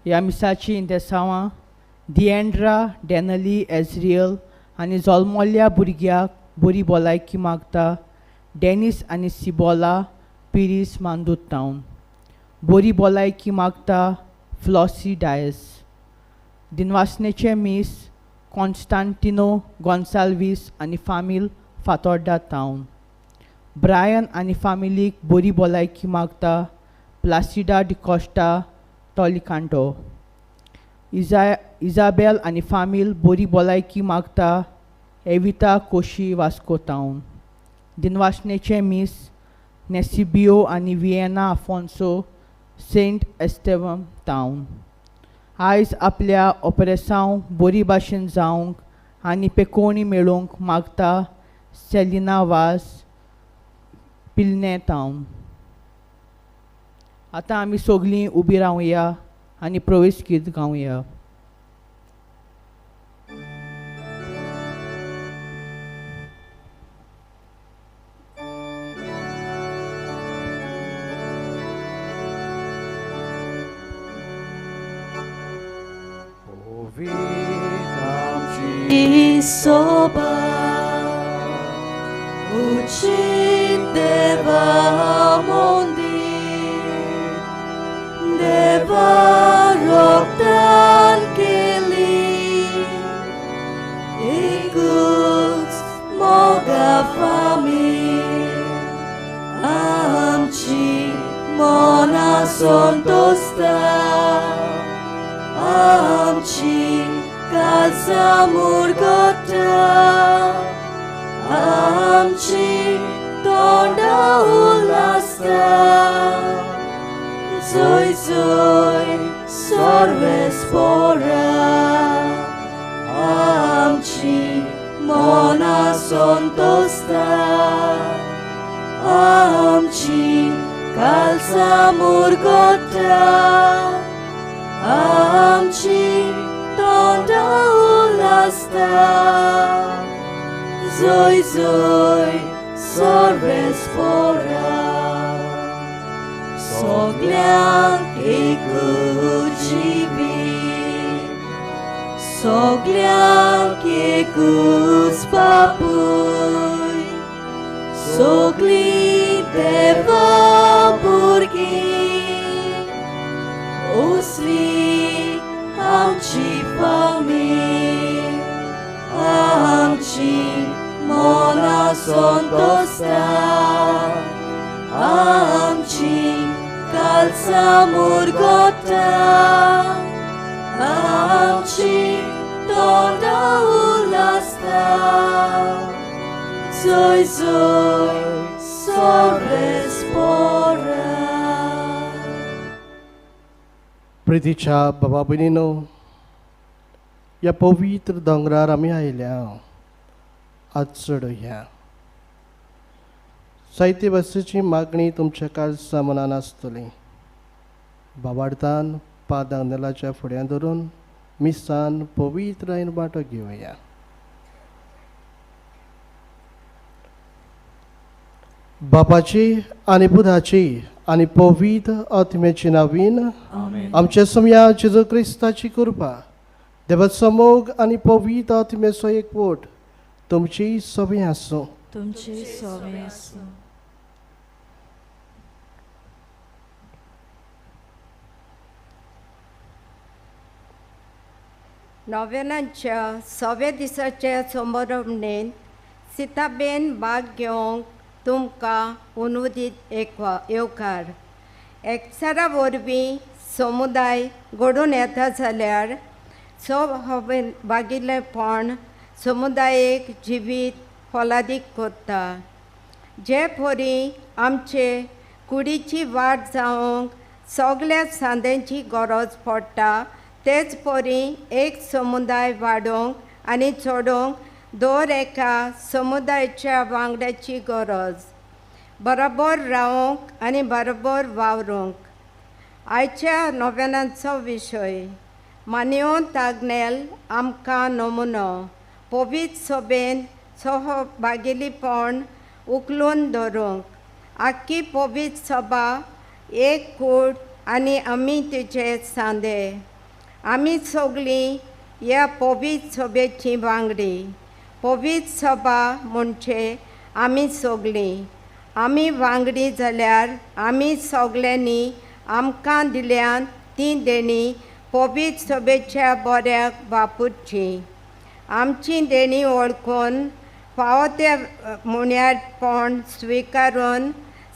ह्या मिसाची इंतेसांवां दिएंड्रा डॅनली एज्रियल आनी जल्मल्ल्या भुरग्याक बरी भलायकी मागता डेनीस आनी सिबोला पिरीस मांदूत टावन. बरी भलायकी मागता फ्लॉसी डायस. दिनवासनेचें मीस कॉन्स्टांटिनो गोन्साल्वीस आनी फामील फातोर्डा टावन. ब्रायन आनी फामिलीक बरी भलायकी मागता प्लासिडा डिकॉस्टा टॉलिकांटो. इजाबेल आनी फामील बरी भलायकी मागता एविता कोशी वास्को टावन. दिनवासनेचें मीस नेसिबियो आनी विएना आफोन्सो सेंट एस्टेवम टावन. आयज आपल्या ऑपरेसांव बरी भाशेन जावंक आनी पेकोवणी मेळोवंक मागता सेलिना वास पिल्ने टावन. आतां आमी सगळीं उबी रावया आनी प्रवेश गीत गावया. Soba uci deva mondi deva roktan keli ikut moga fami amci mona sontosta amci kalsa murgota amci tonda ulasta zoi zoi sorves pora amci mona sontosta amci kalsa murgota amci tonda ulasta zoi zoi sorves pora sogleank ekujibi sogleank ekus papuy sogli deva burgi usli amci fami amci mona sontosta amci kalsa murgota amci tonda ulasta zoi zoi sorves pora. प्रितीच्या बाबा भयणीनो, ह्या पवित्र दोंगरार आमी आयल्या आज चडया साहित्य भाशेची मागणी तुमच्या काळजा मनान आसतली. बाबार्थान पादां नेलाच्या फुड्यान धरून मिसान पवित्र वांटो घेवया. बापाची आनी पुताची आनी पवित्र आत्म्याची नावीन आमच्या समया जेजू क्रिस्ताची कृपा देवाचो मोग आनी पवित्र आत्म्याचो एकवट तुमची सगळीं आसूं. तुमची सगळीं आसूं. नोवेनाच्या सव्या दिसाच्या समारंभेन सीताबेन भाग घेवंक तुमकां अनुदीत येवकार. एकचारा वरवीं समुदाय घडून येता जाल्यार सहभागिलेपण समुदायेक जिवीत फलादीक करता. जे परी आमचे कुडीची वाट जावंक सगळ्या सांद्यांची गरज पडटा तेच परी एक समुदाय वाडोवंक आनी चडोवंक दर एका समुदायाच्या वांगड्याची गरज. बरोबर रावंक आनी बरोबर वावरूंक. आयच्या नोवेनाचो विशय मानयोन आग्नेल आमकां नमुनो पवित्र सभेन सहभागिलीपण उखलून धरूंक. आख्खी पवित्र सभा एक कूड आनी आमी तिचे सांदे. आमी सगळीं ह्या पवित्र सभेची वांगडी. पवित्र सभा म्हणजे आमी सगळीं. आमी वांगडी जाल्यार आमी सगळ्यांनी आमकां दिल्यान ती देणी पवित्र सभेच्या बऱ्याक वापरची. आमची देणी वळखून फावो त्या मुण्यारपण स्विकारून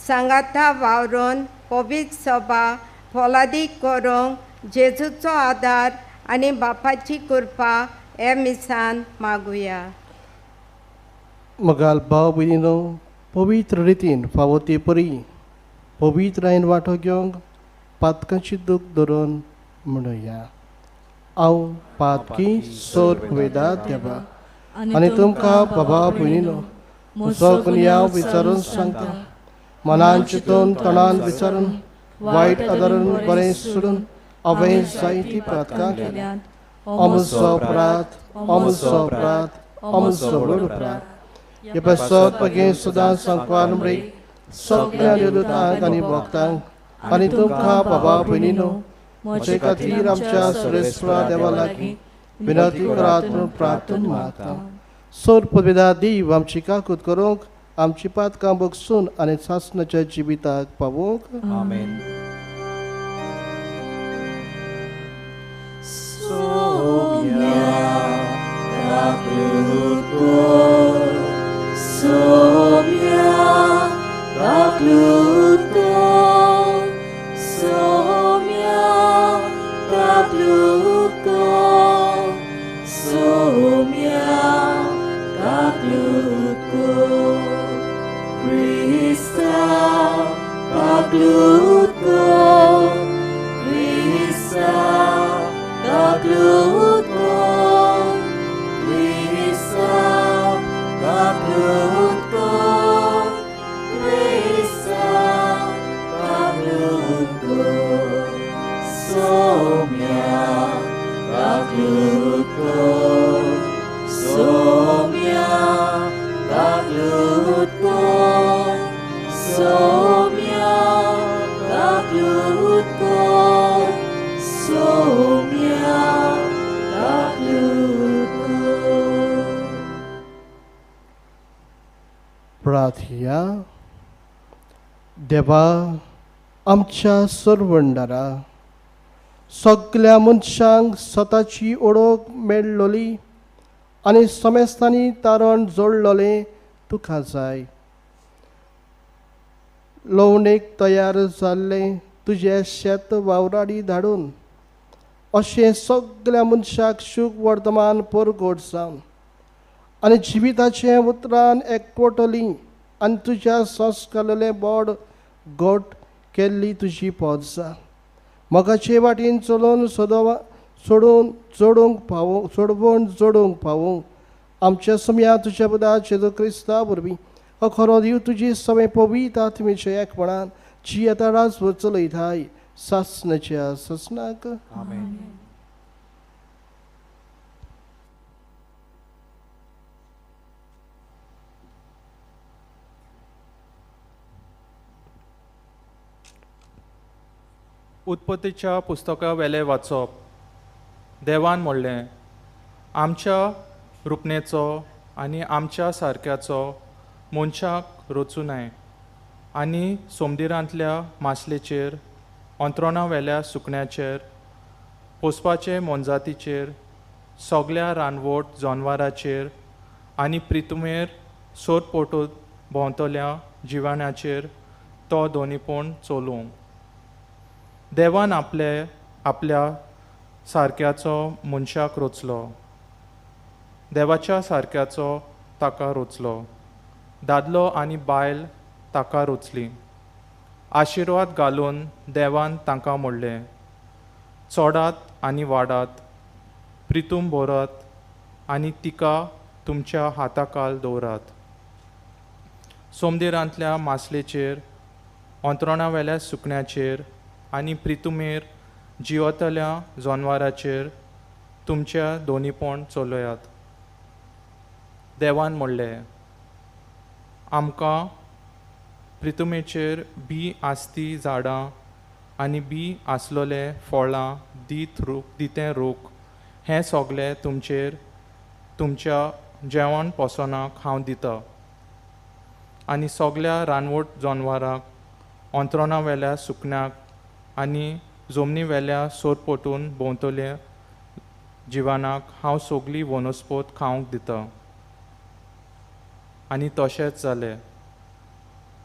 सांगाता वावरून पवित्र सभा फलादीक करूंक जेजूचो आदार आनी बापाची कृपा हे मिसान मागुया. मगाल भाव भयणीनो, पवित्र रितीन फावो ते परी पवित्रायेन वांटो घेवंक पातकांची दूख धरून म्हणुया. हांव पातकी सोर वेदा देवा आनी तुमकां बाबा भयणीनो म्हजो गुन्यांव विचारून सांगता. मनान चिंतून तणान विचारून वायट आदारून बरें सोडून हांवें जायतीं पातकां केल्यांत. अमजो अपराध, अमजो अपराध, अमजो व्हड अपराध. हे पासत मागीर सदां सांकवार मरे सगळ्या देवदूतांक आनी भक्तांक आनी तुमकां बाबा भयणीनो म्हजे खातीर आमच्या सर्वेस्वरा देवा लागीं विनंती करात म्हूण प्रार्थना मागता. सोर पदवेदा देव आमची काकूत करूंक, आमची पातकां बगसून आनी सासणाच्या जिविताक पावोवंक. आमेन. प्रार्थया. देवा आमच्या सरवंडारा, सगळ्या मनशांक स्वताची ओळख मेळ्ळोली आनी समेस्तांनी तारण जोडलोलें तुका जाय. लवणेक तयार जाल्लें तुजें शेत वावराडी धाडून अशें सगळ्या मनशाक शूक वर्तमान परगट जावन आनी जिविताचें उतरान एकवटली आनी तुज्या संस्कारलें बोड गोट केल्ली तुजी पोजा मोगाचे वाटेन चलोवन सोडून जोडूंक पावूं, सोडवण जोडूंक पावूं. आमच्या समया तुज्या बुदा जेजू क्रिस्ता वरवीं हो खरो दिव तुजी समें पवित्र आत्मेच्या एकपणान जी आतां राजभर चलयताय सासणाच्या सासणाक. आमेन. उत्पत्तीच्या पुस्तका वेलें वाचप. देवान म्हणलें, आमच्या रुपणेचो आनी आमच्या सारक्याचो मनशाक रचूं नये आनी सोमदिरांतल्या मासलेचेर, अंत्रोणा वेल्या सुकण्याचेर, पोसपाचे मोनजातीचेर, सगल्या रानवट जनवाराचेर आनी प्रितुमेर सोरपोटो भोंवतल्या जिवाण्याचेर तो दोनीपण चलोवं. देवान आपले आपल्या सारक्याचो मनशाक रचलो, देवाच्या सारक्याचो ताका रचलो, दादलो आनी बायल ताका रचली. आशिर्वाद घालून देवान तांकां म्हणलें, चोडात आनी वाडात, प्रितूम भरात आनी तिका तुमच्या हाताखाल दवरात. सोमदिरांतल्या मासलेचेर, अंत्रोणावेल्या सुकण्याचेर आनी प्रितुमेर जिवतल्या जनवाराचेर तुमच्या दोनीपण चलयात. देवान म्हणलें, आमकां प्रितुमेचेर बी आसती झाडां आनी बी आसलोले फळां दीत रूख दितें रूख हें सगळें तुमचेर तुमच्या जेवण पोसणाक हांव दिता. आनी सगळ्या रानवट जनवरांक, अंत्रोणा वेल्या सुकण्याक आनी जमनी वेल्या सोरपोटून भोंवतल्या जिवानाक हांव सगळी वनस्पत खावंक दिता. आनी तशेंच जालें.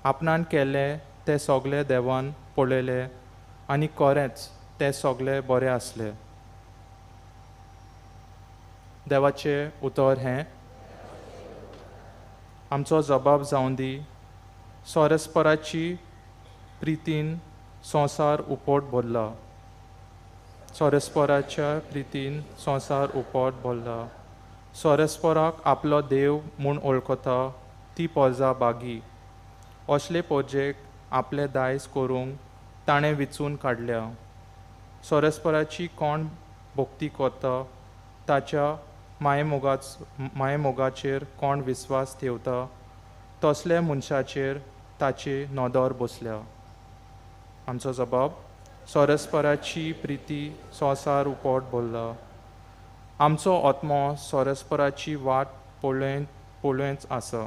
आपणान केलें तें सगळें देवान पळयलें आनी खरेंच तें सगळें बरें आसलें. देवाचें उतर हें आमचो जबाब जावन दी. सोरस्पराची प्रितीन संवसार उपट भरला. सोरस्पराच्या प्रितीन संवसार उपट भरला. सोरस्पराक आपलो देव म्हूण वळखता ती पोरजा बागी. असले पोरजेक आपलें दायज करूंक ताणें विचून काडल्या. सोरस्पराची कोण भक्ती करता ताच्या मायेमोगाचेर कोण विस्वास ठेवता तसल्या मनशाचेर ताची नदर बसल्या. आमचो जबाब सोरस्पराची प्रिती संवसार उपट भरला. आमचो आत्मो सोरस्पराची वाट पळयत आसा.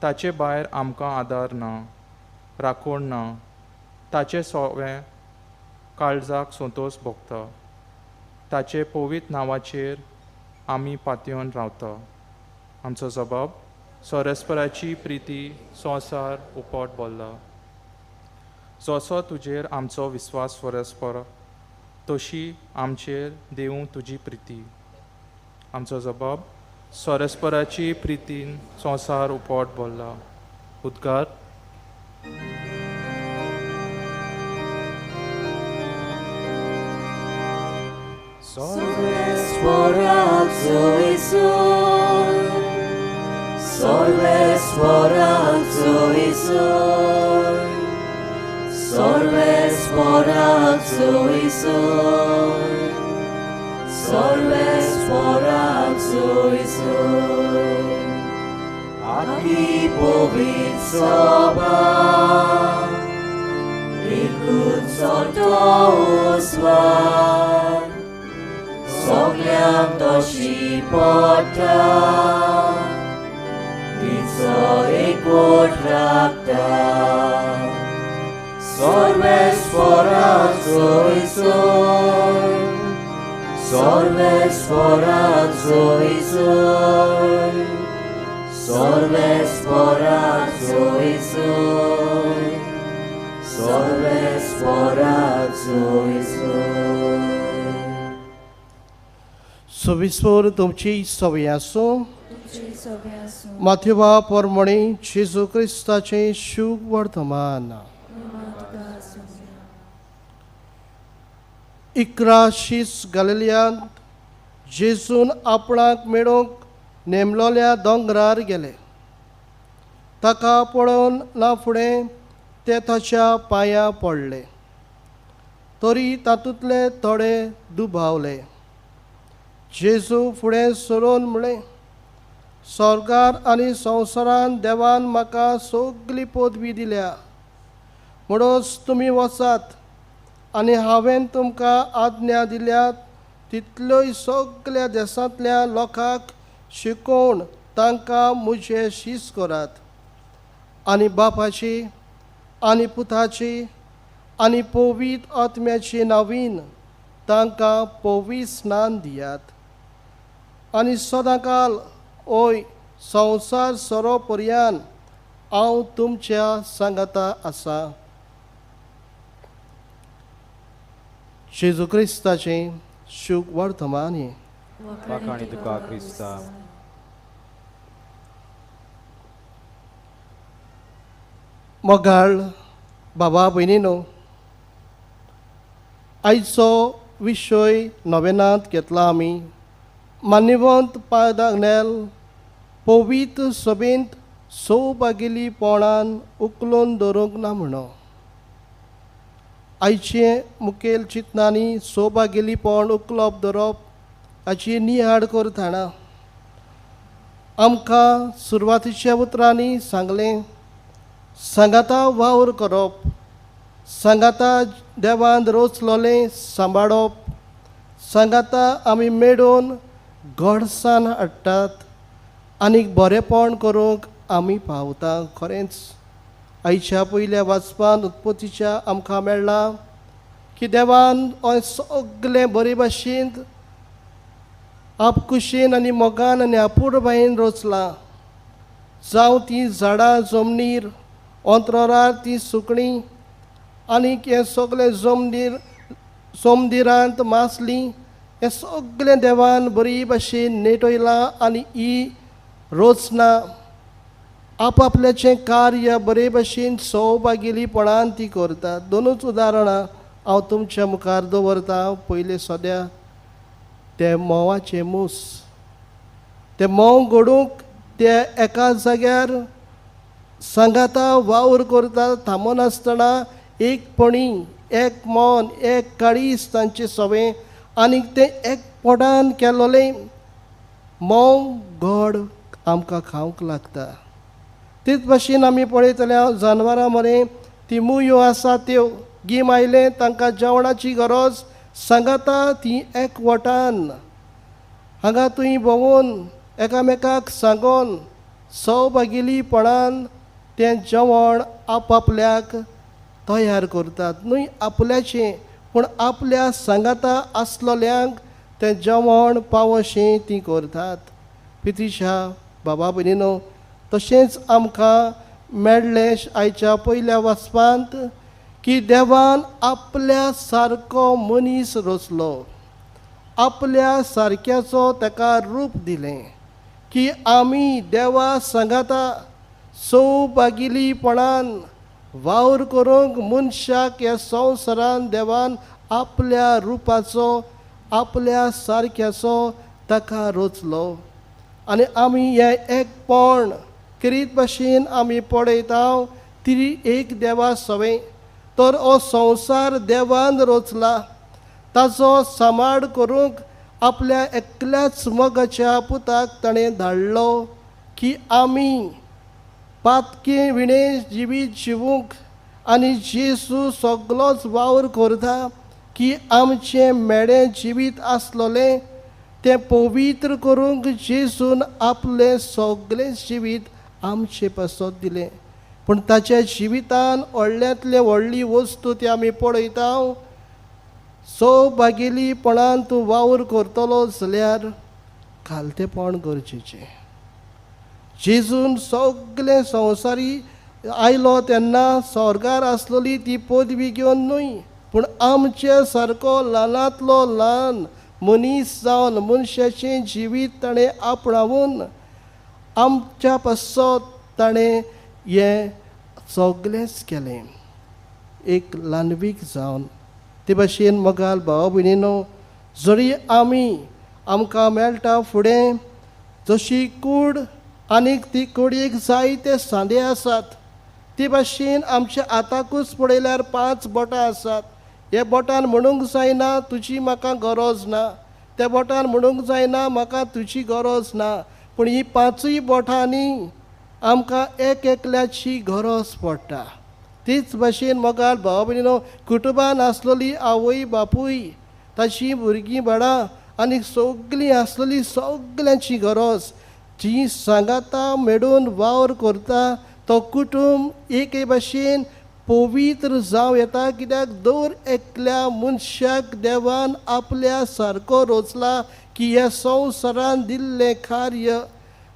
ताचे भायर आमकां आदार ना, राखण ना. ताचे सोवें काळजाक संतोश भोगता. ताचे पवित्र नांवाचेर आमी पातयेवन रावता. आमचो जबाब सोरस्पराची प्रिती संवसार उपट भरला. जसो तुजेर आमचो विस्वास परस्पर तशी आमचेर देवूं तुजी प्रिती. आमचो जबाब सोरस्पराची प्रितीन संवसार उपट भरला. उद्गार. Sorvesporak zoizoi, sorvesporak zoizoi, sorvesporak zoizoi, sorvesporak zoizoi. Aki povit soba, ikut sorto usvar. Sogliam toshi pota, ditso ekot rakta. Sorvesporak zoizoi, sorvesporak zoizoi, sorvesporak zoizoi, sorvesporak zoizoi. सविस्वर तुमची सवय आसूं. माथेवा परमणी जेजू क्रिस्ताचें शुभ वर्तमान. 11 शीस गालिलियांत जेजून आपणाक मेळोवंक नेमलोल्या दोंगरार गेले. ताका पळोवन ना फुडें ते ताच्या पांयां पडले, तरी तातूंतले थोडे दुबावले. जेजू फुडें सरून म्हळें, स्वर्गार आनी संवसारान देवान म्हाका सगली पदवी दिल्या, म्हणून तुमी वचात आनी हांवें तुमकां आज्ञा दिल्यात तितल्योय सगल्या देशांतल्या लोकांक शिकोवन तांकां म्हजे शीस करात आनी बापाची आनी पुताची आनी पवित्र आत्म्याची नांवीन तांकां पवित्र स्नान दियात आनी सदांकाल ओय संवसार सोरो पर्यान हांव तुमच्या सांगाता आसा. जेजू क्रिस्ताचें शुभ वर्तमान. वाखाणी तुका क्रिस्ता. मोगाळ बाबा भयणीनो, आयचो विशय नवेनांत घेतला आमी. मान्यवंत पादाग्नेल पवित्र सभेंत सौभागेलीपणान उखलून दवरूंक ना म्हणो. आयचे मुखेल चिंतनांनी सौभागेलीपण उखलप दवरप हाची निहाळ करतना आमकां सुरवातीच्या उतरांनी सांगलें, सांगाता वावर करप, सांगाता देवान रोचलोलें सांबाळप, सांगाता आमी मेळून गोडसाण हाडटात आनी बरेंपण करूंक आमी पावता. खरेंच आयच्या पयल्या वाचपान उत्पत्तीच्या आमकां मेळ्ळां की देवान सगळें बरे भाशेन आपकुशीन आनी मोगान आनी अपुरबायेन रचलां. जावं ती झाडां जमनीर अंतरार ती सुकणीं आनी हें सगळें जमनीर सोमदिरांत मासली, हें सगळें देवान बरी भाशेन नेटयलां आनी ही रचना आपआपल्याचें कार्य बरे भाशेन सौभागेलीपणान ती करता. दोनूच उदाहरणां हांव तुमच्या मुखार दवरता. पयलें सद्या ते म्होंवाचे मूस, ते म्होंव घडूंक ते एका जाग्यार सांगाता वावर करता, थांबनासतना एकपणी एक मन एक काळीज तांचें सवें आनी तें एक पोटान केलोलें म्होंव गोड आमकां खावंक लागता. तेच भाशेन आमी पळयतले जानवरां मरे ती मुयो आसा त्यो गीम आयलें तांकां जेवणाची गरज सांगाता ती एकवटान हांगा थंय भोंवून एकामेकाक सांगून सौभागेलीपणान तें जेवण आपआपल्याक तयार करतात. न्हय आपल्याचें पूण आपल्या सांगाता आसलोल्यांक तें जेवण पावोशें तीं करतात. पितिशा बाबा भयणीनो, तशेंच आमकां मेळ्ळें आयच्या पयल्या वाचपांत की देवान आपल्या सारको मनीस रचलो, आपल्या सारक्याचो ताका रूप दिलें की आमी देवा सांगाता सौभागेलीपणान वावर करूंक मनशाक ह्या संवसारान देवान आपल्या रुपाचो आपल्या सारक्याचो ताका रचलो. आनी आमी हें एकपण करीत भाशेन आमी पळयता ती एक देवा सवें. तर हो संवसार देवान रचला, ताचो सांबाळ करूंक आपल्या एकल्याच मोगाच्या पुताक ताणें धाडलो की आमी पातके विणें जिवीत जिवूंक आनी जेजू सगलोच वावर करता की आमचें मेडें जिवीत आसलोलें तें पवित्र करूंक जेजून आपलें सगळें जिवीत आमचे पासत दिलें. पूण ताच्या जिवितान व्हडल्यांतले व्हडली वस्तू ती आमी पळयता. सौभागेलीपणान तूं वावर करतलो जाल्यार खालतेपण गरजेचें. जेजून सगळें संवसारी आयलो तेन्ना स्वर्गार आसलोली ती पदवी घेवन न्हय, पूण आमचे सारको ल्हानांतलो ल्हान मनीस जावन मनशाचें जिवीत ताणें आपणावन आमच्या पासत ताणें हें सगळेंच केलें एक ल्हानवीक जावन. ते भाशेन मोगाल भाव भयणीनो, जरी आमी आमकां मेळटा फुडें जशी कूड आनीक ती कुडीक जायते सांदे आसात, ते भाशेन आमच्या हाताकूच पळयल्यार 5 बोटां आसात. हे बोटान म्हणूंक जायना तुजी म्हाका गरज ना, त्या बोटान म्हणूंक जायना म्हाका तुजी गरज ना, पूण ही 5 बोटांनी आमकां एक एकल्याची गरज पडटा. तीच भाशेन मोगाल भाव भयणीनो, कुटुंबान आसलोली आवय बापूय ताची भुरगीं बाळां आनी सगळीं आसलोली सगळ्यांची गरज जी सांगाता मेळून वावर करता तो कुटुंब एके भाशेन पवित्र जावं येता. कित्याक दर एकल्या मनशाक देवान आपल्या सारको रचला की ह्या संवसारान दिल्लें कार्य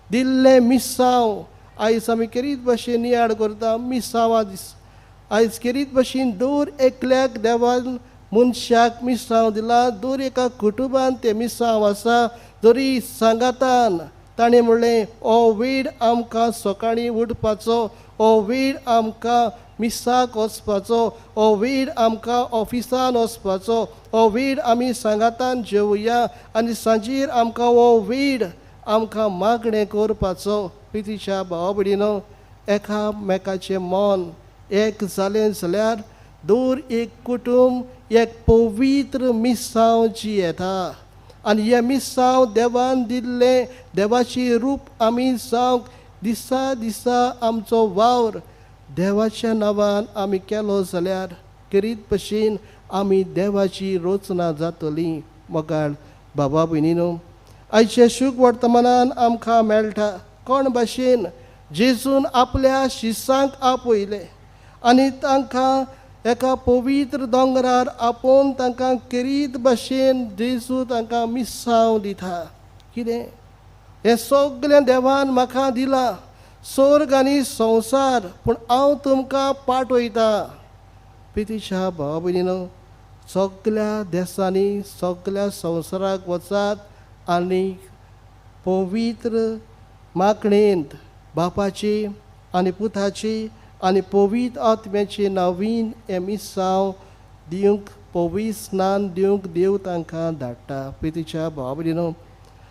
दिल्लें मिसांव आयज आमी केरीत भाशेन नियाळ करता. मिसांवा दीस आयज केरीत भाशेन दर एकल्याक देवान मनशाक मिसांव दिला, दर एका कुटुंबान तें मिसांव आसा. जरी सांगातान ताणें म्हणलें हो वेळ आमकां सकाळीं उठपाचो, हो वेळ आमकां मिसाक वचपाचो, हो वेळ आमकां ऑफिसान वचपाचो, हो वेळ आमी सांगातान जेवया आनी सांजेर आमकां हो वेळ आमकां मागणें करपाचो. प्रितीच्या भाव भयणीनो, एकामेकाचें मन एक जालें जाल्यार दर एक कुटुंब एक पवित्र मिसांव जी येता आनी हें मिसांव देवान दिल्लें देवाचें रूप आमी जावंक दिसा दिसा आमचो वावर देवाच्या नांवान आमी केलो जाल्यार करीत भशेन आमी देवाची रचना जातली. मोगाळ बाबा भयणीनो, आयचे शूक वर्तमानान आमकां मेळटा कोण भाशेन जेजून आपल्या शिसांक आपयले आनी तांकां एका पवित्र दोंगरार आपोवन तांकां करीत भशेन जेजू तांकां मिसांव दिता. कितें हें सगळें देवान म्हाका दिलां, स्वर्ग आनी संवसार, पूण हांव तुमकां पाठयतां. प्रितीच्या भावा भयणीनो, सगल्या देसांनी सगल्या संवसाराक वचात आनी पवित्र मागणेंत बापाची आनी पुताची आनी पवित्र आत्म्याची नवीन हें मिसांव दिवंक, पवित्र स्नान दिवंक देव तांकां धाडटा. प्रितीच्या भावा भयणीनो,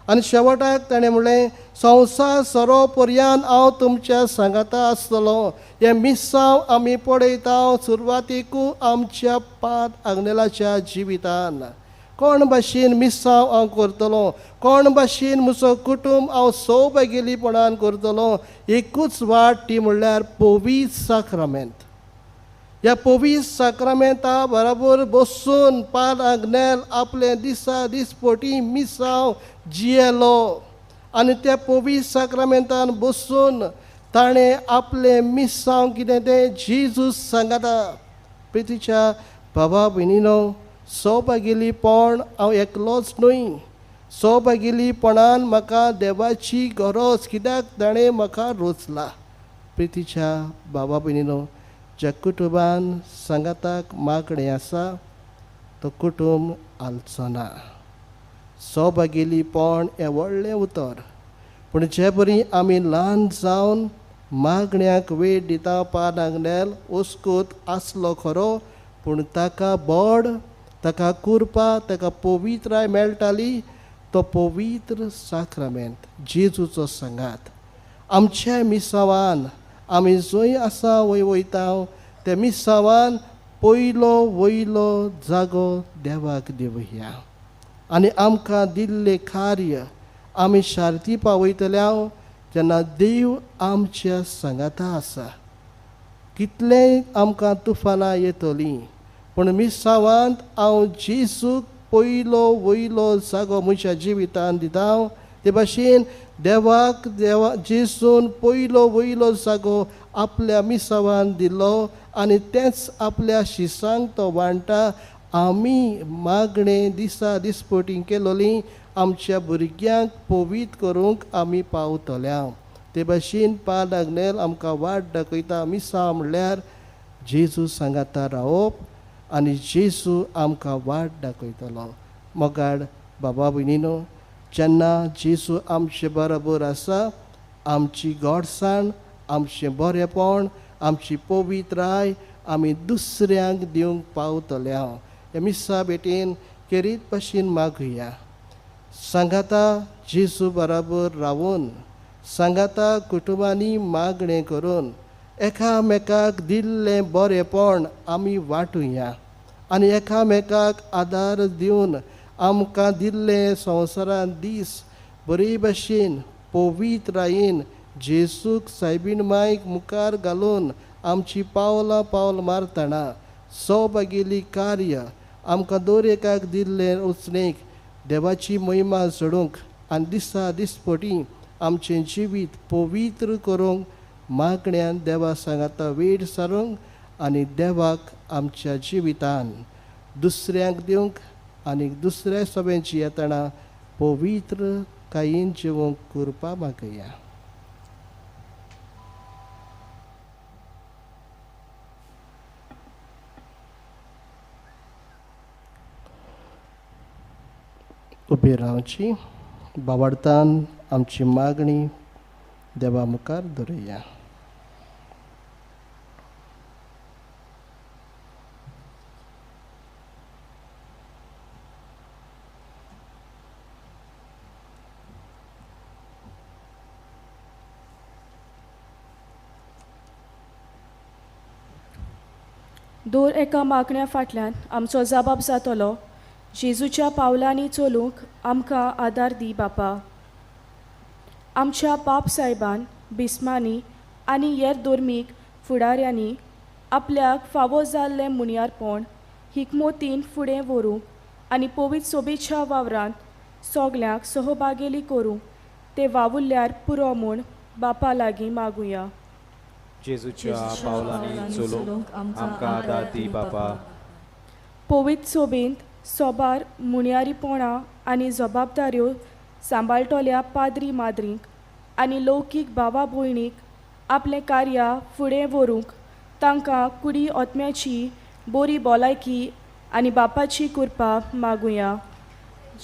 आनी शेवटाक ताणें म्हणलें, संवसार सरो पर्यान हांव तुमच्या सांगाता आसतलो. हें मिसांव आमी पळयता सुरवातीकू आमच्या पाद आग्नेलाच्या जिवितान. कोण भाशेन मिसांव हांव करतलो, कोण भाशेन म्हजो कुटुंब हांव सौभागेलीपणान करतलो, एकूच वाट ती म्हणल्यार पवित्र साक्रामेंत. ह्या पवित्र साक्रामेंता बराबर बसून पाद आग्नेल आपले दिसा दिसपटी मिसांव जियेलो आनी त्या पवित्र साक्रामेंतान बसून ताणें आपलें मिसांव कितें तें जेजूस सांगता. प्रितीच्या बाबा भयणीनो, सौभागेलीपण हांव एकलोच न्हय, सौभागेलीपणान म्हाका देवाची गरज, कित्याक ताणें म्हाका रोचला. प्रितीच्या बाबा भयणीनो, ज्या कुटुंबान सांगाताक मागणें आसा तो कुटुंब हालचो ना. सौभागेलीपण हें व्हडलें उतर, पूण जे बरी आमी ल्हान जावन मागण्याक वेळ दिता, पाद आग्नेल ओस्कोत आसलो खरो, पूण ताका बोड, ताका कुरपा, ताका पवित्राय मेळटाली. तो पवित्र साक्रामेंत जेजूचो सांगात आमच्या मिसावान आमी जंय आसा वय वयता त्या मिसावान पयलो वयलो जागो देवाक दिवया आनी आमकां दिल्लें कार्य आमी शार्ती पावयतल्या जेन्ना देव आमच्या सांगाता आसा. कितलेंय आमकां तुफानां येतलीं, पूण मिसावांत हांव जेजूक पयलो वयलो जागो म्हज्या जिवितान दिता. ते भाशेन देवाक देवा जेजून पयलो वयलो जागो आपल्या मिसावान दिलो आनी तेंच आपल्या शिसांक तो वांट्टा. आमी मागणें दिसा दिसपटी केलोली आमच्या भुरग्यांक पवित्र करूंक आमी पावतल्या. ते भाशेन पाद आग्नेल आमकां वाट दाखयता. मिसांव म्हणल्यार जेजू सांगाता रावप आनी जेजू आमकां वाट दाखयतलो. मोगाड बाबा भयणीनो, जेन्ना जेजू आमचे बरोबर आसा, आमची गोडसाण, आमचें बरेपण, आमची पवित्राय आमी दुसऱ्यांक दिवंक पावतल्या. ह्या मिसा भेटेन केरीत भाशेन मागुया. सांगाता जेजू बराबर रावून, सांगाता कुटुंबांनी मागणें करून एकामेकाक दिल्लें बरेपण आमी वांटुया आनी एकामेकाक आदार दिवन आमकां दिल्लें संवसारांत दीस बरे भाशेन पवित्रायेन जेजूक सायबीण मायक मुखार घालून आमची पावलां पावल मारतना सौभागेली कार्य आमकां दर एकाक दिल्लें वचणेक देवाची महिमा जोडूंक आनी दिसा दिसपटी आमचें जिवीत पवित्र करूंक मागण्यान देवा सांगाता वेळ सारूंक आनी देवाक आमच्या जिवितान दुसऱ्यांक दिवंक आनी दुसऱ्या सभेची येतना पवित्र कायीन जिवंक करपा मागया. उबी रावची बावडतान आमची मागणी देवा मुखार दवरुया. दर एका मागण्या फाटल्यान आमचो जबाब जातलो. जेजूच्या पावलांनी चलूंक आमकां आदार दी बापा. आमच्या पाप सायबान, बिस्मांनी आनी हेर धर्मीक फुडाऱ्यांनी आपल्याक फावो जाल्लें मुनियारपण हिकमोतीन फुडें व्हरूंक आनी पवित्र सोबेच्या वावरांत सगल्यांक सहभागेली करूंक ते वावुरल्यार पुरो म्हूण बापा लागीं मागुया. जेजूच्या पावलांनी चलूंक आमकां आदार दी बापा. पवित्र सोबेंत सोबार मुणयारीपणां आनी जबाबदाऱ्यो सांबाळटल्या पाद्री माद्रींक आनी लौकीक भावा भयणीक आपलें कार्य फुडें व्हरूंक तांकां कुडी आत्म्याची बरी भलायकी आनी बापाची कृपा मागुया.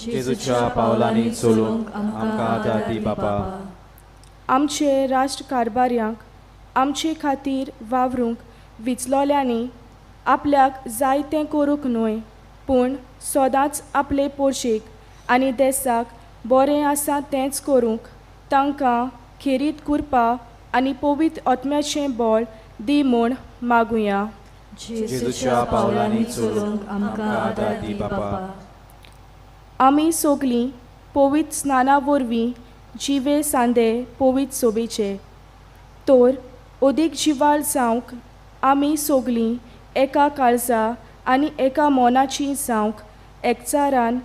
जेजूच्या पावलांनी चलूंक आमकां आदार दी बापा. आमचे राष्ट्र कारभार्यांक आमचे खातीर वावरूंक विचलोल्यांनी आपल्याक जाय तें करूंक न्हय पूण सदांच आपले पोरशेक आनी देसाक बरें आसा तेंच करूंक तांकां खेरीत कृपा आनी पवित्र आत्म्याचें बळ दी म्हूण मागुया. जेजूच्या पावलांनी चलूंक आमकां आदार दी बापा. आमी सगलीं पवित्र स्नाना वरवीं जिवे सांदे पवित्र सोबेचे तर अदीक जिवाळ जावंक आमी सगलीं एका काळजा आनी एका मनाची जावंक एकचारान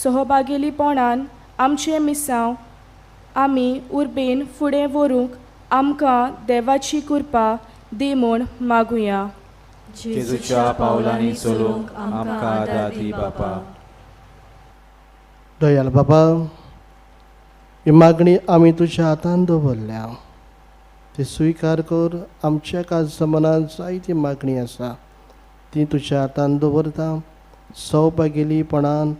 सहभागेलीपणान आमचें मिसांव आमी उर्बेन फुडें व्हरूंक आमकां देवाची कृपा दी म्हूण मागुया. जेजूच्या पावलांनी चलूंक आमकां आदार दी बापा. दयाल बाबा, ही मागणी आमी तुज्या हातान दवरल्या, ती स्विकार कर. आमच्या काळजा मनांत जायती मागणी आसा, ती तुज्या हातान दवरता. सौभागेलीपणान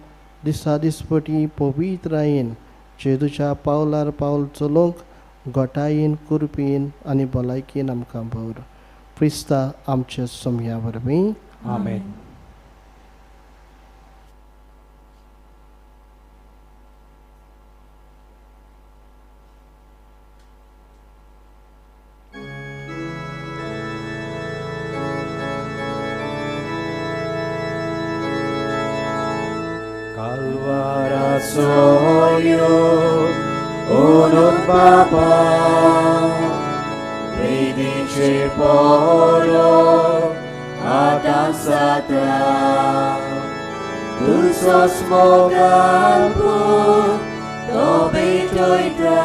दिसा दिसपटी पवित्रायेन जेजूच्या पावलार पावल चलोवंक गोटायेन कुरपीन आनी भलायकेन आमकां भर. क्रिस्ता आमच्या सोमया वरवीं. आमेन. Soyo unut Baba, Vidice poro atansata, Dusos mogalpu tobitoita,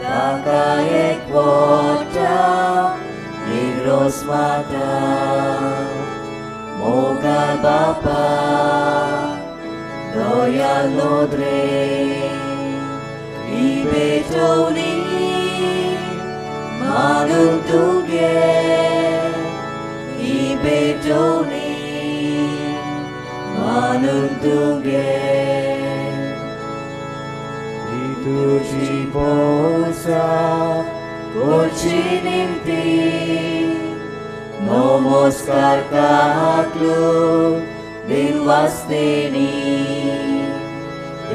Taka ekwota nigros mata, Mogal Baba Doyal lodre, ibetoni manuntunge, ibetoni manuntunge. Ituji posa kochininti, nomoskar kaklu Dinvastini,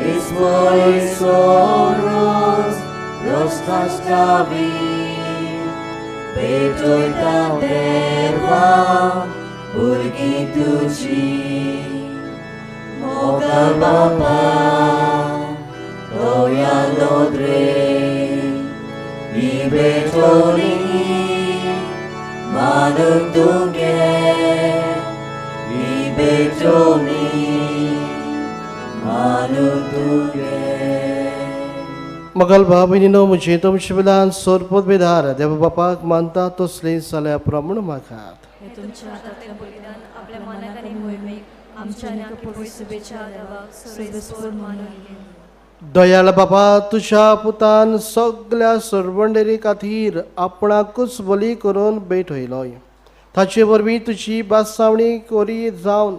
Ismoi soros, rostastavi, Betoita terva, burgituchi, Mogal Baba, Doya lodre, Ibetoni, Manuntunge, Ibetoni manuntunge. मगल भाव भयणीनो, म्हजें तुमचे वेल्यान सोरपोत बेदार देव बापाक मानता तसले जाल्या प्रमाण मागात. हे तुमच्या हातांतलें बलिदान आपल्या मनाक आनी मोहिमेक आमच्या आनी पवित्र शुभेच्छा देवाक सर्वेस्पर मानून घे. दयाळ बाबा, तुज्या पुतान सगल्या सरवंडेरी खातीर आपणाकूच बली करून भेटयलो. ताचे वरवीं तुजी बासावणी कोरी जावन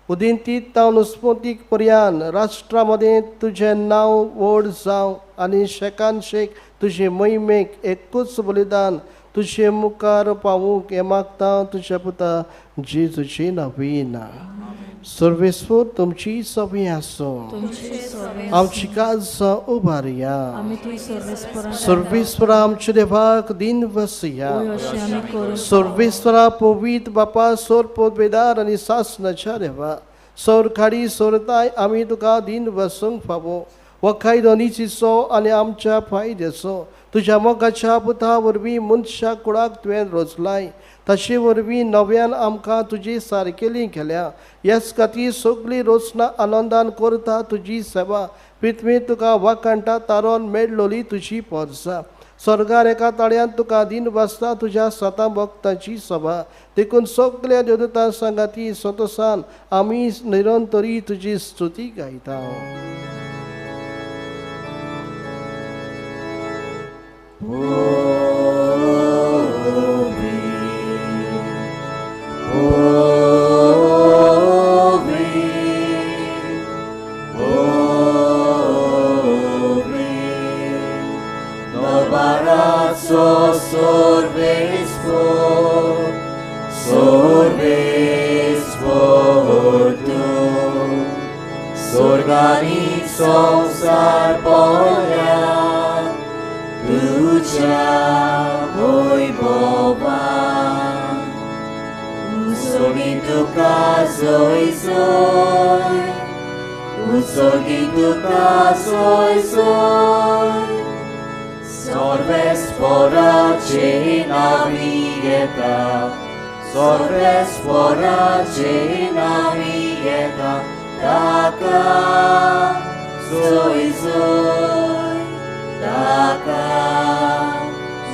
उदिंतीत तावन उस्पोतीक पर्यान राष्ट्रा मदें तुजें नांव व्हड जावं आनी शेकान शेक तुजे मोहिमेक एकूच बलिदान तुजे मुखार पावूंक हें मागता तुज्या पुता जेजूची नवीन. सर्वेस्पर तुमची सवी आसूं. आमची काळजां उबारया. सर्वेस्परा आमच्या देवाक दिन वसया. सर्वेस्परा पवित्र बापा सोर बेदार आनी सासनाच्या देवा सोर खाडी सोरताय आमी तुका दिन वसूंक फावो. हो कायदो निचीचो आनी आमच्या फायद्याचो तुज्या मोगाच्या पुता वरवीं मनशा कुळाक तुवें रोजलाय. ताचे वरवीं नव्यान आमकां तुजी सारकेली केल्या. ह्याच खातीर सगळी रचना आनंदान करता तुजी सेवा. पृथ्वी तुका वाखाणटा तारोन मेळलोली तुजी पोरसा. स्वर्गार एका ताळ्यान तुका दिन वाचता तुज्या सतां भक्तांची सभा. देखून सगल्या देवदूतां सांगाती संतोसान आमी निरंतरी तुजी स्तुती गायता. संसार पोल्या तुझ्या वैभवान उसोगी तुका जोय जोय उसोगी तुका जोय जोय सर्वेस्पराचे नावी येता सर्वेस्पराचे नावी येता ताका जोय जोय ताका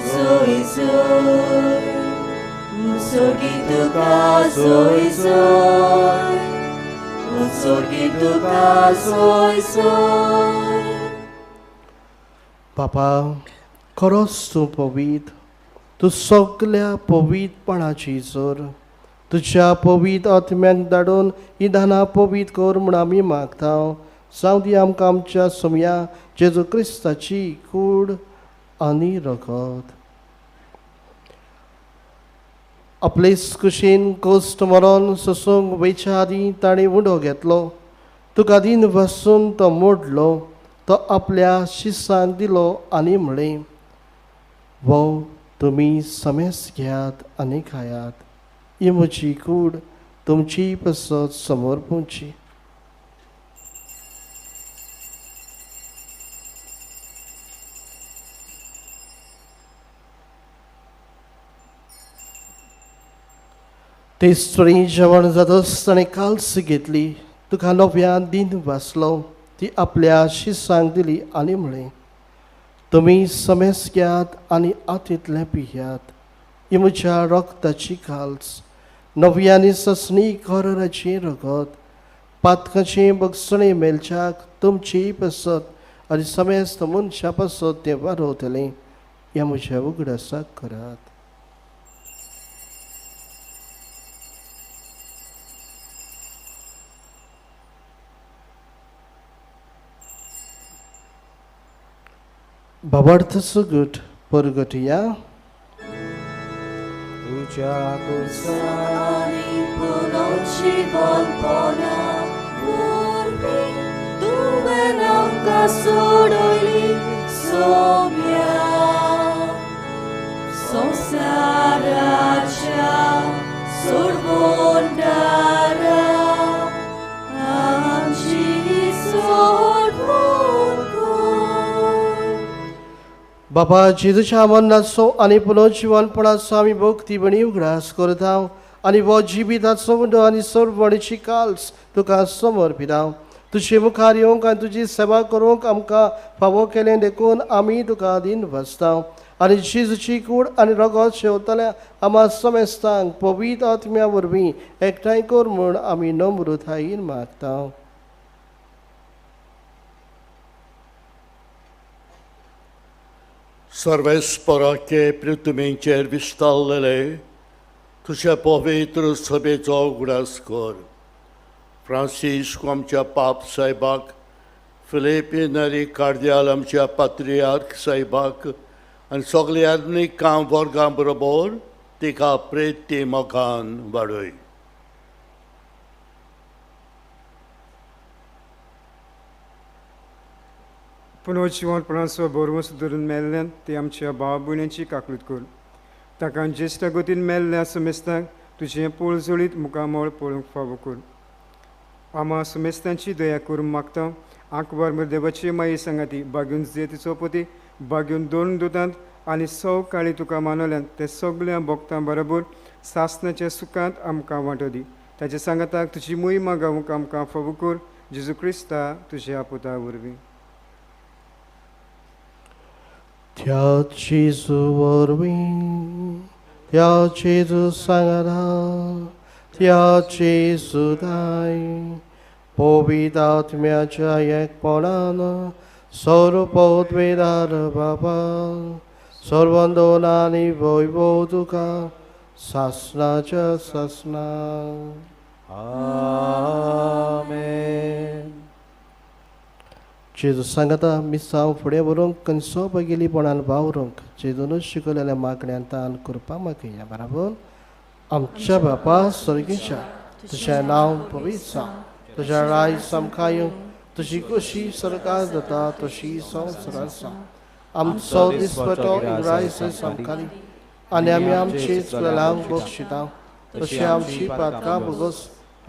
जोय जोय उसोगी तुका जोय जोय उसोगी तुका जोय जोय. बापा खरोच तूं पवित्र, तूं सगल्या पवित्रपणाची जोर. तुज्या पवित्र आत्म्याक धाडून ही दानां पवित्र कर म्हूण आमी मागता. जावं दी आमकां आमच्या सोमया जेजू क्रिस्ताची कूड आनी रगत. आपलेच कुशीन कोश्ट मरोन सोसूंक वयच्या आदीं ताणें उंडो घेतलो. तुका दीन वसून तो मोडलो, तो आपल्या शिसांक दिलो आनी म्हळें, वो तुमी समेस घेयात आनी खायात, ही म्हजी कूड तुमची पसत समोर पोवची. तेच जेवण जातच ताणें काल्स घेतली, तुका नव्यान दीन वाचलो, ती आपल्या शिसांक दिली आनी म्हळें, तुमी समेस घेयात आनी आतींतलें पियात, ही म्हज्या रगताची काल्स, नवी आनी ससणी कराराची रगत, पातकाची बगसणी मेलच्याक तुमची पसत आनी समेस्त मनशा पसत तें वारवतलें. ह्या म्हज्या उगडासाक करात. भावार्थ सुगट परगटया. तुझ्या कुर्सानी पुनर्जीवनपणा वरवीं तुवें आमकां सोडयली सोम्या संवसाराच्या सोडवणदारा आमची सोडवण कर. बाबा जेजूच्या मरणाचो आनी पुनर्जीवनपणाचो आमी भक्ती बणी उगडास करता आनी हो जिविताचो उंडो आनी सर्वणीची काल्स तुका समर्पिता. तुजे मुखार येवंक आनी तुजी सेवा करूंक आमकां फावो केलें देखून आमी तुका दीन बसता. आनी जेजूची कूड आनी रगत शेवतल्या आमा समेस्तांक पवित्र आत्म्या वरवीं एकठांय कर म्हूण आमी नम्रतायेन मागता. सर्वेस्पराचे पृथ्वीचेर विस्तारलेले तुज्या पवित्र सभेचो उगडास कर. फ्रांसिस्क आमच्या पाप साहेबाक, फिलिपिनरी कार्दियाल आमच्या पात्रियार्क साहेबाक आनी सगल्या आधुनीक काम वर्गां बरोबर तिका प्रेती मोगान वाडय. पुनर्जीवनपणाचो भरवंस धरून मेल्ल्यान ते आमच्या भाव भयणींची काकूत कर. ताका ज्येश्ठ गतीन मेल्ल्या समेस्तांक तुजें पोळजोळीत मुखामळ पळोवंक फावो कर. आमा समेस्तांची दया करूंक मागता. आंकवार देवाची माई सांगाती बागून जेतीचो पती बागून दोन दुतांत आनी सौ काळी तुका मानवल्यान ते सगळ्या भक्तां बरोबर सासनाच्या सुखांत आमकां वांटो दी. ताच्या सांगाताक तुजी मोहिमा गावंक आमकां फावो कर, जेजू क्रिस्ता तुज्या पुता वरवीं. त्या जेजू वरवीं, त्या जेजू सांगाता, त्या जेजू दाय पवित्र आत्म्याच्या एकपणान सर्वपवित्र बाबा सर्वंदोन आनी वैभव तुका सासनाच्या सासना. आमेन. जेजू सांगता मिसांव फुडें व्हरूंक आनी सोबगेलीपणान वावरूंक जेजूनच शिकयलेल्या मागण्यान तान करपा मागया. बराबर. आमच्या बापा स्वर्गीच्या, तुजें नांव पवित्र जावं, तुजें राज सामकार येवं, तुजी खोशी स्वर्गांत जाता तशी संवसारांत जावं. आमचो दिसपटो इंग्रायस सामकारी आनी आमी आमची चुकलेल्यांक बक्षिता तशी आमची पातकां भोगोस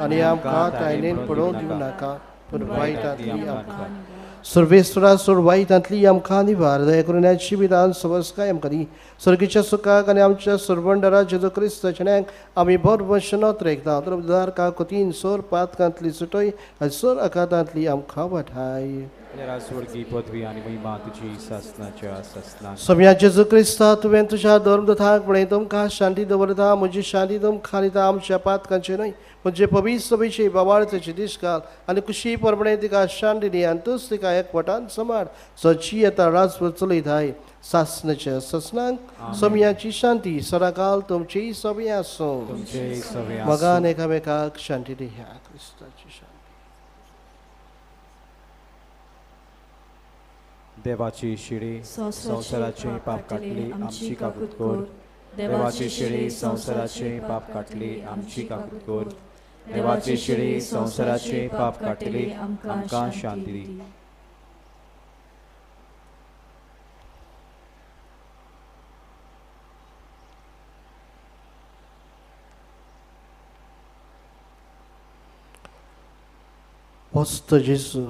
आनी आमकां तायनेन पडोवन दिवं नाका, पूण वायटांतली आमकां सर्वेस्वरा सोड वायटांतली आमकां निवार. दया करून ह्या जिवितान सवस्काय आमकां दी. सर्गीच्या सुखाक आनी आमच्या सरवंडरा जेजू क्रिस्ताच्या आमी भरवंश नोत रेखता तर काकोतीन सोर पातकांतली सुटय आनी सोर आकातांतली आमकां वाठाय. सम्या जेजू क्रिस्ता, तुवें तुज्या धर्मदूतांक म्हळें, तुमकां शांती दवरता, म्हजी शांती तुमकां दिता. आमच्या पातकांचे न्हय म्हणजे पवित्र सभेची बाबाळचेची दीस घाल आनी कुशी प्रमाणे तिका शांती दी आनी तूच तिका एकवटान सांबाळ, सची येता राजभर चलयताय सासनाच्या ससनांक. सम्याची शांती सदाकाल तुमची सभे आसूं. मगान एकामेकाक शांती दी. ह्या क्रिस्ताची शांती. देवाची शिडी संवसाराचे पाप काटली आमची काकूत कर. देवाची शिडी संवसाराचे पाप काटली आमची काकूत कर. देवाची शिडी संवसाराचे पाप काटली आमकां शांती दी. वस्त जेजू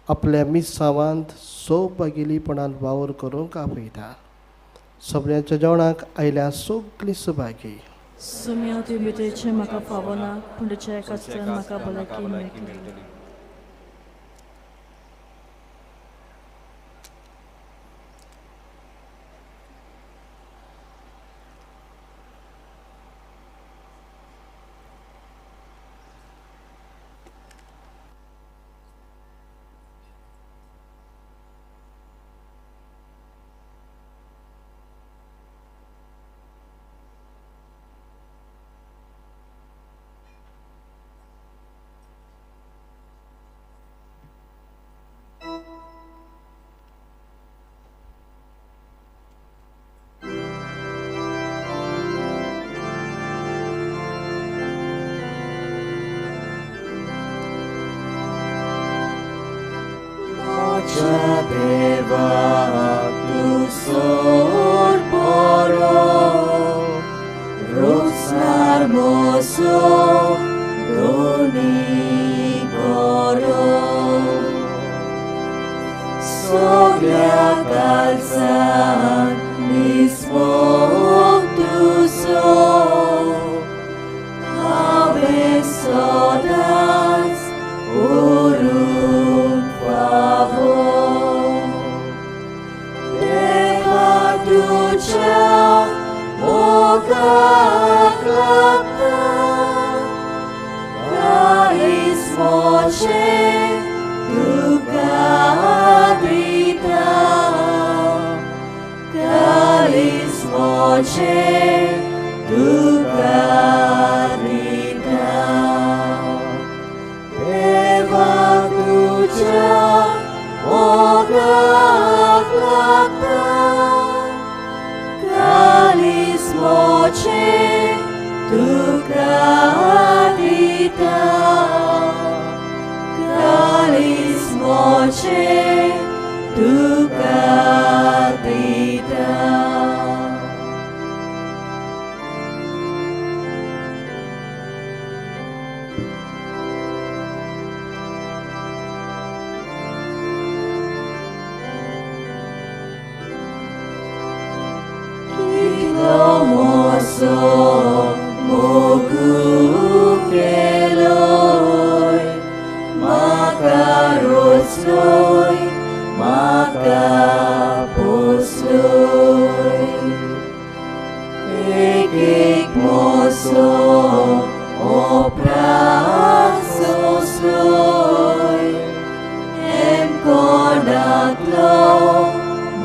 आपल्या मिसावांत सौभागेलीपणान वावर करूंक आपयता. सगळ्यांच्या जेवणाक आयल्या सगळीं सभागी. सुम्या तुवें भितरचें म्हाका फावना, पूण तुज्या एकाच म्हाका भलायकी मेळटली.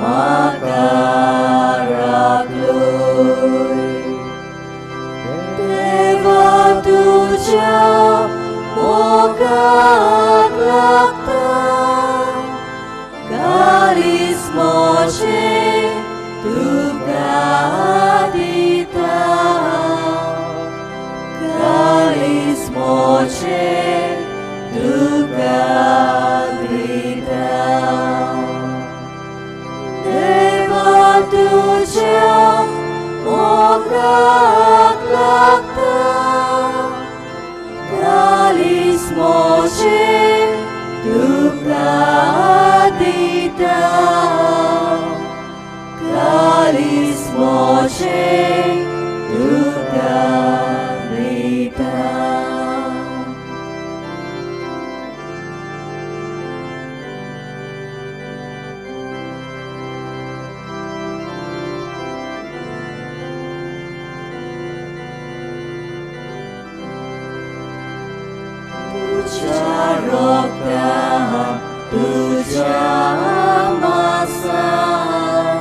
म्हाका राखलोय. देवा तुज्या मोगाक लागता काळीज म्हजें तुका दिता, काळीज म्हजें तुका दिता. देवा तुज्या मोगाक लागता काळीज म्हजें तुका दिता, काळीज म्हजें तुका दिता. तुज्या रोगतान तुज्या मासान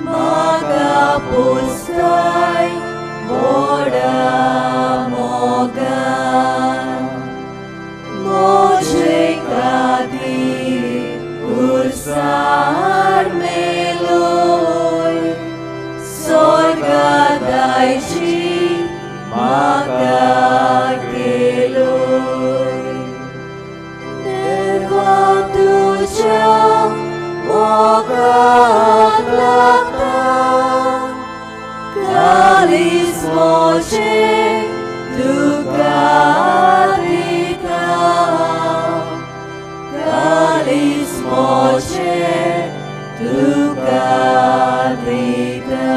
म्हाका पोसताय व्हडा मोगान. म्हजे खातीर खुर्सार मेलोय, स्वर्गा दायजी म्हाका केलोय. देवा तुज्या मोगाक लागता काळीज म्हजें तुका दिता, काळीज म्हजें तुका दिता.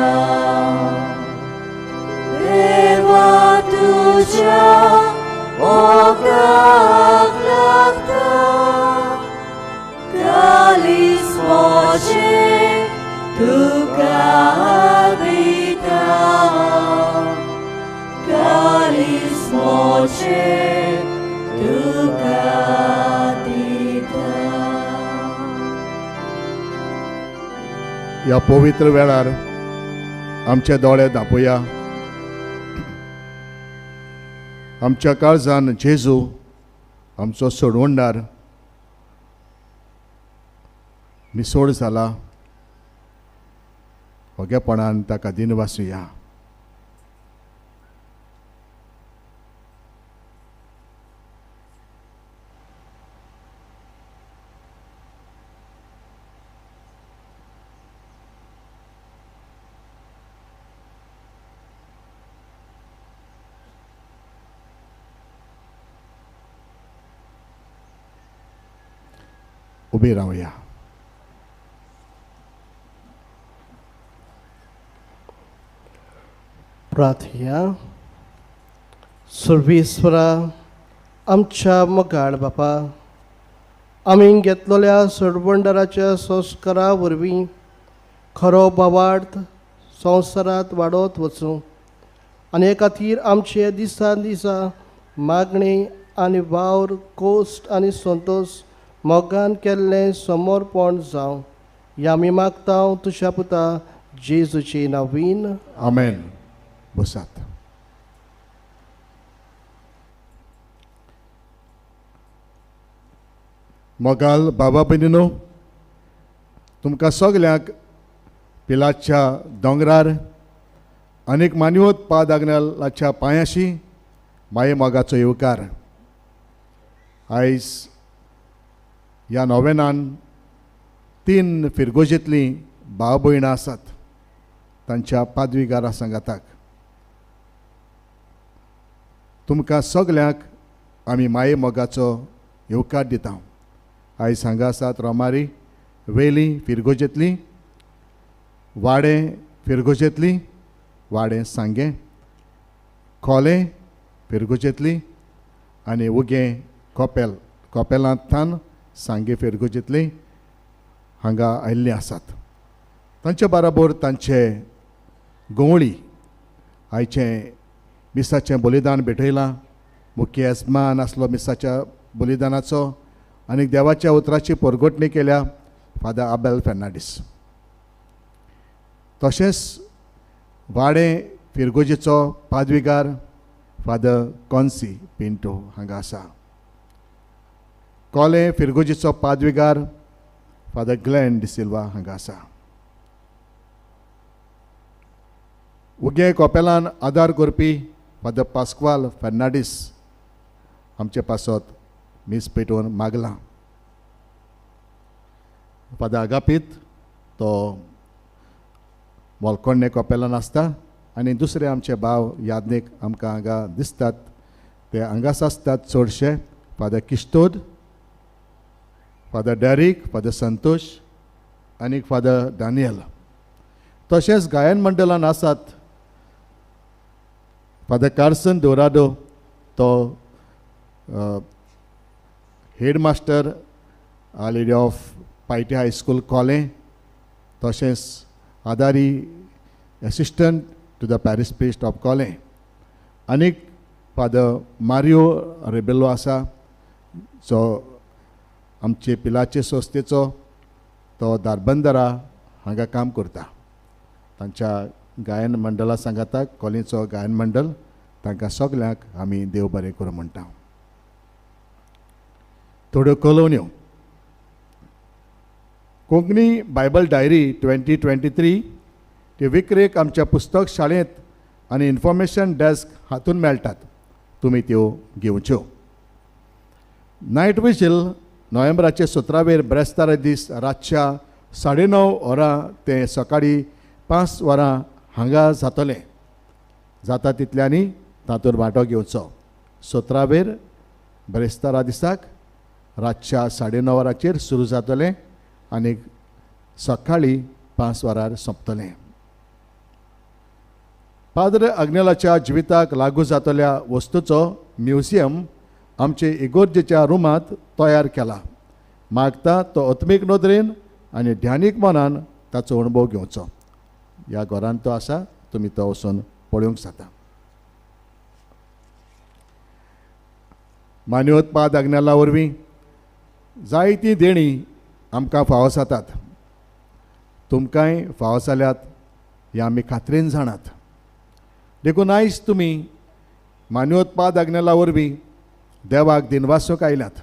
देवा तुज्या मोगाक लागता काळीज म्हजें तुका दिता, काळीज म्हजें तुका दिता. ह्या पवित्र वेळार आमचे दोळे दापोया, आमच्या काळजान जेजू आमचो सोडवणदार मिसोड जाला, वगेपणान ताका दिनवासुया. उबी रावया. प्रार्थया. सर्वेस्वरा आमच्या मोगाळ बापा, आमी घेतलेल्या सोडवणदाराच्या संस्कारा वरवीं खरो भावार्थ संवसारांत वाडत वचूं आनी हे खातीर आमचे दिसान दिसा मागणी आनी वावर कोश्ट आनी संतोश मोगान केल्लें समर्पण जावं. ह्या आमी मागता तुज्या पुता जेजूचे नांवान. आमेन. बसात. मोगाल बाबा भयणीनो, तुमकां सगल्यांक पिलाच्या दोंगरार आनीक मान्यवत पाद आग्नेलाच्या पांयाशी माये मोगाचो येवकार. आयज ह्या नोवेनान 3 फिरगोजेंतलीं भाव भयणां आसात तांच्या पादवीगारा सांगाताक. तुमकां सगल्यांक आमी माये मोगाचो येवकार दिता. आयज हांगा आसात रोमारी वेली फिरगोजेंतली, वाडें फिरगोजेंतली, वाडें सांगें, खोलें फिरगोजेंतली आनी उगें कोपेल, कोपेलांतल्यान सांगें फिरगोजेंतली हांगा आयिल्लीं आसात. तांचे बराबर तांचे गंवळी आयचें मिसाचें बलिदान भेटयलां. मुख्य येजमान आसलो मिसाच्या बलिदानाचो आनी देवाच्या उतराची परगटणी केल्या फादर आबेल फेर्नांडीस. तशेंच वाडें फिरगोजेचो पादविगार फादर कॉन्सी पिंटो हांगा आसा. कोलें फिरगोजेचो पादविगार फादर ग्लॅन डिसिल्वा हांगा आसा. उगें कोपेलान आदार करपी फादर पास्क्वाल फेर्नांडीस आमचे पासत मीस पेटोवन मागलां. फादर आगापीत तो मोलकोण्णे कोपेलान आसता आनी दुसरे आमचे भाव यादनीक आमकां हांगा दिसतात, ते हांगाच आसतात चडशे. Father Kistod, Father Derek, Father Santosh आनी फादर दानियल. तशेंच गायन मंडळान आसात फादर कार्सन दोरादो, तो headmaster Our Lady of Piety High School Collem, तशेंच आदारी assistant to the parish priest of Collem. आनीक फादर मारियो रेबेलो आसा जो आमचे पिलाचे संस्थेचो, तो धारबंदरा हांगा काम करता. तांच्या गायन मंडळा सांगाता कॉलेजचो गायन मंडळ, तांकां सगल्यांक आमी देव बरें करूं म्हणटा. थोड्यो कलोन्यो. कोंकणी बायबल डायरी 2023 ती विक्रेक आमच्या पुस्तक शाळेंत आनी इन्फॉर्मेशन डेस्क हातून मेळटात, तुमी त्यो घेवच्यो. नायट विजील नोव्हेंबराचे 17वेर ब्रेस्तारा दीस रातच्या 9:30 वरां ते सकाळीं 5 वरां हांगा जातलें. जाता तितल्यांनी तातूंत वांटो घेवचो. 17वेर ब्रेस्तारा दिसाक रातच्या 9:30 वरांचेर सुरू जातलें आनी सकाळीं 5 वरार सोंपतलें. पाद्र आग्नेलाच्या जिविताक लागू जातल्या वस्तूचो म्युझियम आमचे इगोर्जेच्या रुमांत तयार केला. मागता तो आत्मीक नदरेन आनी ध्यानीक मनान ताचो अणभव घेवचो. ह्या घरान तो आसा, तुमी तो वचून पळोवंक जाता. मान्योत्पाद आग्नेला वरवीं जायतीं देणीं आमकां फावो जातात, तुमकांय फावो जाल्यात हें आमी खात्रेन जाणात. देखून आयज तुमी मान्योत्पाद आग्नेला वरवीं देवाक दिनवासूंक आयल्यात,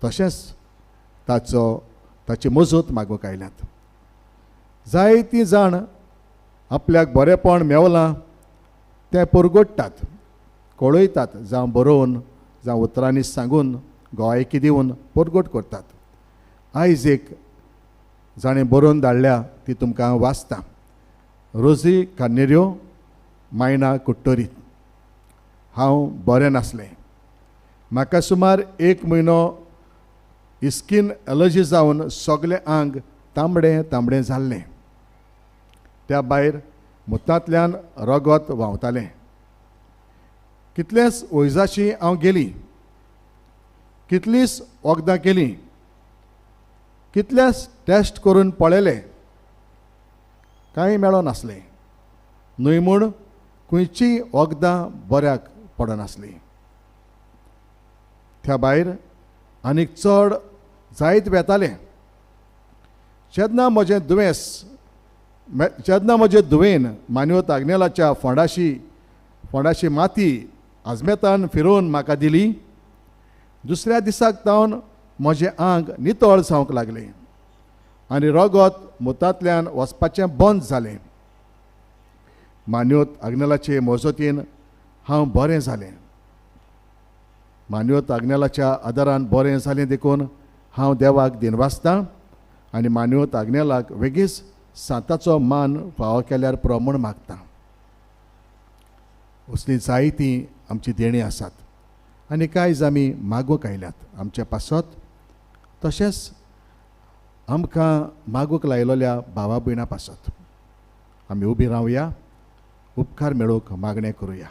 तशेंच ताचो ताची मजत मागूंक आयल्यात. जायतीं जाण आपल्याक बरेंपण मेवलां तें परगोडटात, कळयतात, जावं बरोवन जावं उतरांनी सांगून गोवायकी दिवन परगट करतात. आयज एक जाणें बरोवन धाडल्या ती तुमकां वाचता. रोजी कार्नेरियो, मायणा कुट्टोरीत. हांव बरें नासलें. म्हाका सुमार 1 म्हयनो स्कीन एलर्जी जावन सगळें आंग तांबडें तांबडें जाल्लें. त्या भायर मुतांतल्यान रगत व्हांवतालें. कितलेंच वैजाशी हांव गेली, कितलींच वखदां केलीं, कितलेच टेस्ट करून पळयले, कांय मेळनासलें. न्हय म्हूण खंयचीय वखदां बऱ्याक पडनासलीं. त्या भायर आनीक चड जायत वेतालें. जेन्ना म्हजें दुयेंस जेन्ना म्हजें दुयेन मान्योत आग्नेलाच्या फोंडाशी माती आजमेतान फिरोवन म्हाका दिली, दुसऱ्या दिसाक तावन म्हजें आंग नितळ जावंक लागलें आनी रगत मुतांतल्यान वचपाचें बंद जालें. मान्योत आग्नेलाचे मजतीन हांव बरें जालें. मान्योत आग्नेलाच्या आदारान बरें जालें देखून हांव देवाक दिनवासतां आनी मान्योत आग्नेलाक वेगीच सांताचो मान फावो केल्यार पुरो म्हूण मागता. असलीं जायतीं आमचीं देणीं आसात आनी कांय आमी मागूंक आयल्यात आमचे पासत, तशेंच आमकां मागूंक लायलोल्या भावा भयणां पासत. आमी उबी रावया, उपकार मेळोवंक मागणें करुया.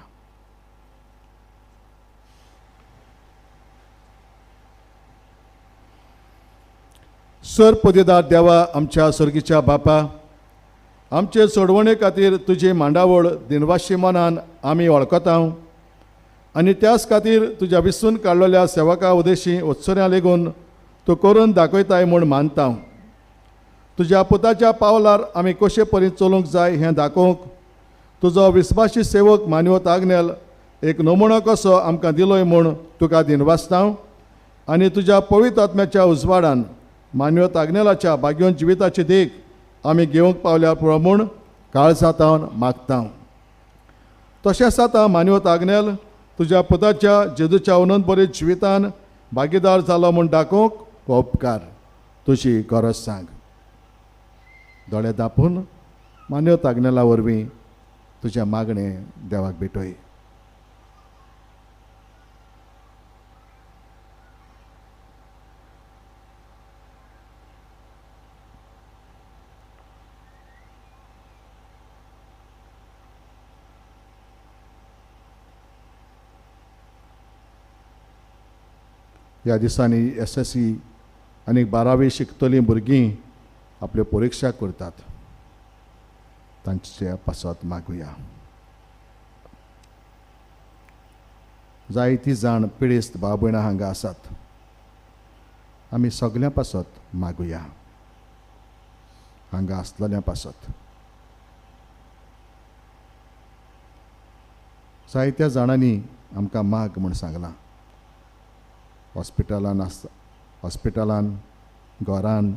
सर पदेदार देवा, आमच्या सर्गीच्या बापा, आमचे सोडवणे खातीर तुजी मांडावळ दिनवाशी मनान आमी वळखता आनी त्याच खातीर तुज्या विसून काडलेल्या सेवका उदेशी उत्सर्या लेगून तूं करून दाखयताय म्हूण मानता. तुज्या पुताच्या पावलार आमी कशे परी चलूंक जाय हें दाखोवंक तुजो विस्वासी सेवक मानवत आग्नेल एक नमुनो कसो आमकां दिलोय म्हूण तुका दिनवासता आनी तुज्या पवित्र आत्म्याच्या उजवाडान मानवत आग्नेलाच्या भाग्योन जिविताची देख आमी घेवंक पावल्या पुरो म्हूण काळजांत मागता. तशेंच आतां मानवत आग्नेल तुज्या पुताच्या जेजूच्या अनंत बरे जिवितान भागीदार जालो म्हूण दाखोवंक हो उपकार तुजी गरज सांग. दोळे दापून मानवत आग्नेला वरवीं तुजें मागणें देवाक भेटय. ह्या दिसांनी SSC आनी 12वी शिकतलीं भुरगीं आपल्यो परिक्षा करतात, तांचे पासत मागुया. जायतीं जाण पिडेस्त भाव भयणां हांगा आसात, आमी सगल्यां पासत मागुया, हांगा आसलेल्या पासत. जायत्या जाणांनी आमकां माग म्हूण सांगलां, हॉस्पिटलान आसता, हॉस्पिटलान, घरान,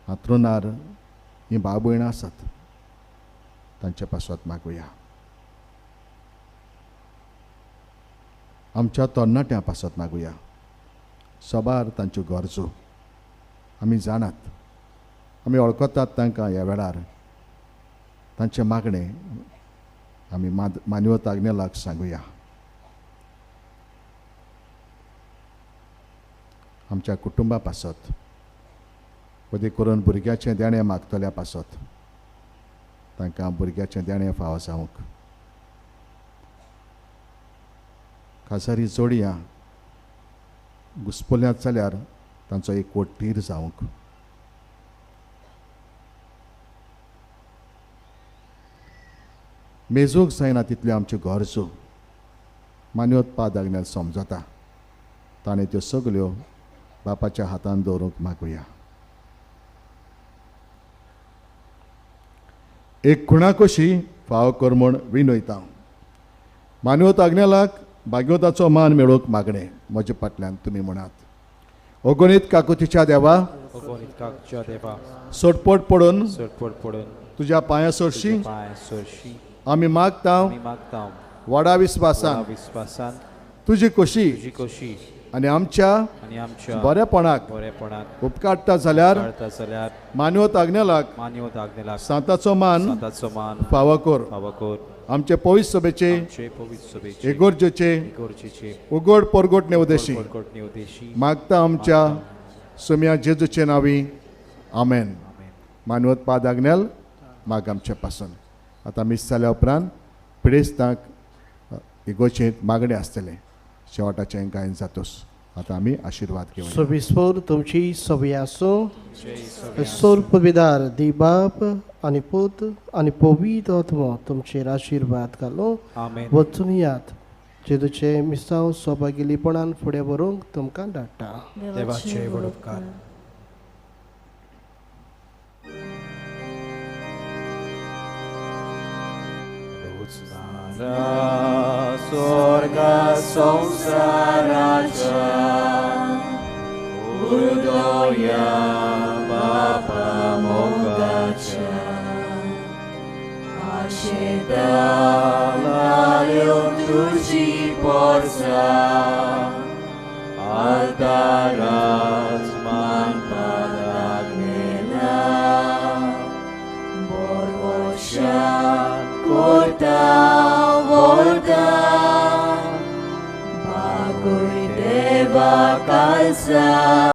हांतरुणार हीं भाव भयणां आसात, तांचे पासत मागुया. आमच्या तरणाट्यां पासत मागुया, सबार तांच्यो गरजो आमी जाणात, आमी वळखतात तांकां. ह्या वेळार तांचें मागणें आमी मानवत आग्नेलाक सांगुया. आमच्या कुटुंबा पासत, वदी करून भुरग्याचें देणें मागतल्या पासत, तांकां भुरग्याचें देणें फावो जावंक. काजारी जोडयां घुसपल्यांत जाल्यार तांचो एक वट्टीर जावंक. मेजूंक जायना तितल्यो आमच्यो गरजो मानवत पाद आग्नेल समजता, ताणें त्यो सगल्यो बापाच्या हातान दवरूंक मागुया. एक खुणा कशी फाव कर म्हूण विनयता. मानवत आग्नेलाक भाग्यवताचो मान मेळोवंक मागणें म्हज्या फाटल्यान तुमी म्हणात. अगणीत काकुतीच्या देवा, सोटपोट पडून तुज्या पांया सोरशी आमी मागता, व्हडा विस्वासान तुजी खोशी आनी आमच्या बरेपणाक उपकारता जाल्यार मानवत आग्नेलाक सांताचो मान फावो कर. आमचे पवित्र सभेचे इगर्जेचे उगड परगटणे उद्देशी मागता आमच्या सुम्या जेजूचे नांवी, आमेन. मानवत पाद आग्नेल माग आमचे पासून. आतां मीस जाल्या उपरांत पिडेस्तांक इगर्जेंत मागणें आसतलें, शेवटाचें गायन जातोस. आतां आमी आशिर्वाद घेवया. सोबीस्पोर तुमची सोबी आसूं. सोर पविदार दी बाप आनी पूत आनी पवित्र आत्मो तुमचेर आशिर्वाद घालूं. वचून यात जेजूचें मिसांव सौभाग्यलीपणान फुडें व्हरूंक तुमकां धाडटा. देवाचे व्हड उपकार. स्वर्गा संसाराच्या उदया बापा मोगाच्या आशेता लाल्यो तुजी पोरसा आल्ताराच मानपाक लागलेला बोरवशा कोरता वरता बागुय देवा कालसा.